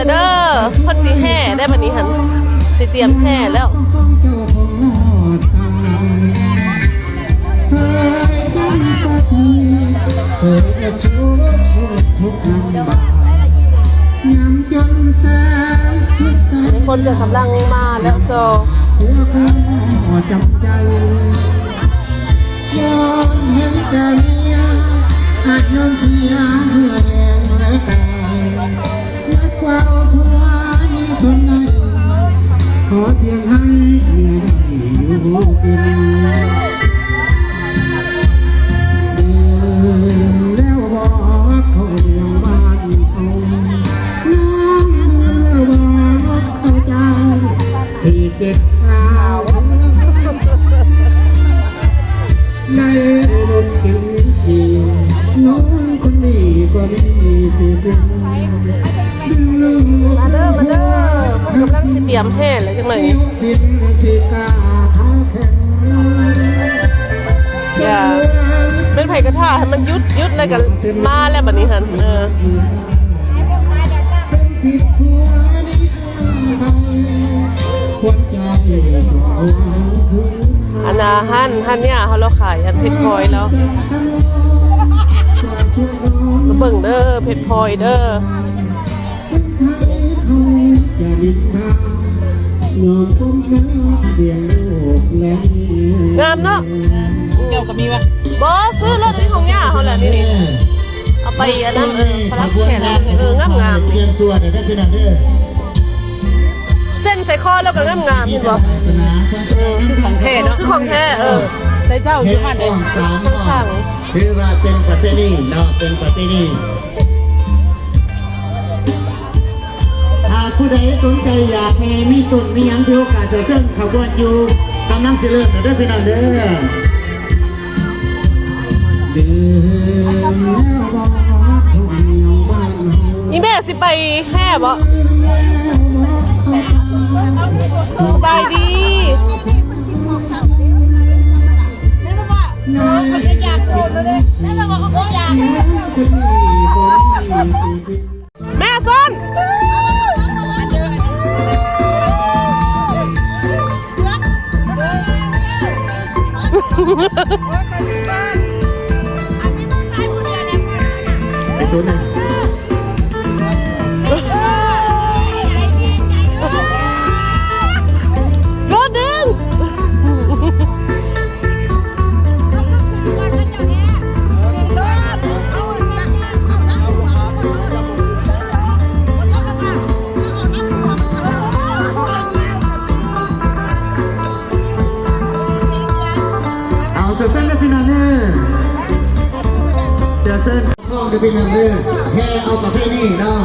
ເດີ ເພິ່ນຊິແຫ່ແລ້ວ ບັດນີ້ຫັ້ນ ຊິຕຽມແຫ່ແລ້ວ. ຄົນກໍກຳລັງມາແລ້ວ ໂຊ. ມາເດີ ມາເດີ ເພິ່ນກຳລັງຊິຕຽມແຫ່ແລ້ວ ຈັກໜ້ອຍນີ້ ຢ່າ ແມ່ນໃຜກໍຖ້າໃຫ້ມັນຢຸດ ຢຸດແລ້ວກໍມາແລ້ວ ບັດນີ້ຫັ້ນ ເອີ. ອັນນ່າ ຮ້ານ ຮ້ານເນີ້ຍເຮົາລາວຂາຍ ອັນເພັດພອຍລາວ ມາເບິ່ງເດີ ເພັດພອຍເດີ. ງາມເນາະ ເຈົ້າກໍມີວະ? ບໍ່ ຊື້ລົດນີ້ຂອງຍ່າເຮົາແຫຼະ ນີ້ ນີ້ ເອົາໄປອັນນັ້ນ ເອີ ພະລັກແຂນ ເອີ ງາມໆ ຕຽມຕົວເດີພີ່ນ້ອງເດີ ເສັ້ນໃສ່ຄໍແລ້ວກໍງາມໆ ເຫັນບໍ່? ເອີ ຄືຂອງແທ້ເນາະ ຄືຂອງແທ້ ເອີ ໃສ່ເຈົ້າຢູ່ຫັ້ນເດ້ ຂ້າງໆ ຖືວ່າເປັນປະເພນີເນາະ ເປັນປະເພນີ. ຖ້າຜູ້ໃດສົນໃຈຢາກແຫ່ມີຕົ້ນມີຫຍັງ ຖືໂອກາດຈະເຊີນຂະບວນຢູ່ ກຳລັງຊິເລີ່ມແລ້ວເດີພີ່ນ້ອງເດີ. ອີ່ແມ່ຊິໄປແຫ່ບໍ່? ສະບາຍດີ. ແມ່ເຟີນ Go dance. ເອົາ ເຊີນເດີພີ່ນ້ອງເດີ ເຊີນ ພ້ອມເດີພີ່ນ້ອງເດີ ແຫ່ເອົາປະເພນີເນາະ.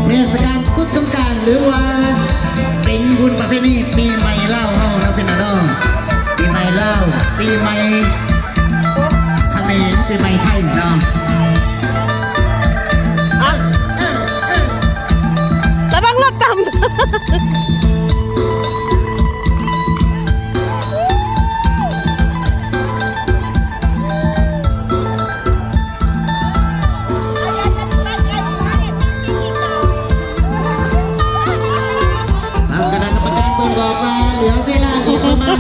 ເທດສະການກຸດສົງການ ຫຼືວ່າເປັນບຸນປະເພນີປີໃໝ່ລາວເຮົາເນາະ ພີ່ນ້ອງເນາະ ປີໃໝ່ລາວ ປີໃໝ່ຂະເໝນ ປີໃໝ່ໄທເນາະ. ລະວັງລົດຕຳ. ທາງຄະນະກຳມະການເພິ່ນບອກວ່າເຫຼືອເວລາອີກປະມານ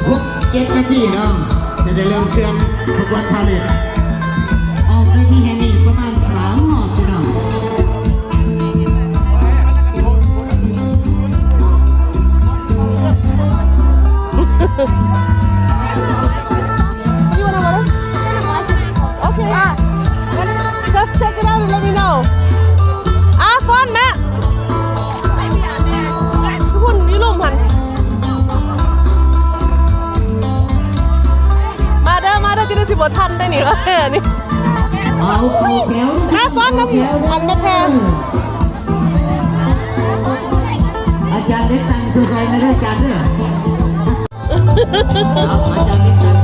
ຫົກເຈັດນາທີເນາະ ຈະໄດ້ເລີ່ມເຄື່ອນຂະບວນພາເຣດ ອອກເວທີແຫ່ງນີ້ປະມານສາມຮອບພີ່ນ້ອງ. ອ່ະ ເພິ່ນຢູ່ລຸ່ມຫັ້ນ ມາເດີ ມາເດີ ຈະໄດ້ຊິບໍ່ທັນໄດ໋ນີ້ ເອີ ນີ້ ເອົາ ເອົາແຖວ ມາຟ້ອນນຳ ອັນແມ່ແພວ ອາຈານເລັກຕັ້ງຊ່ວຍໆ ແດ່ເດີ ອາຈານເດີ. ເອົາ ອາຈານເລັກຕັ້ງ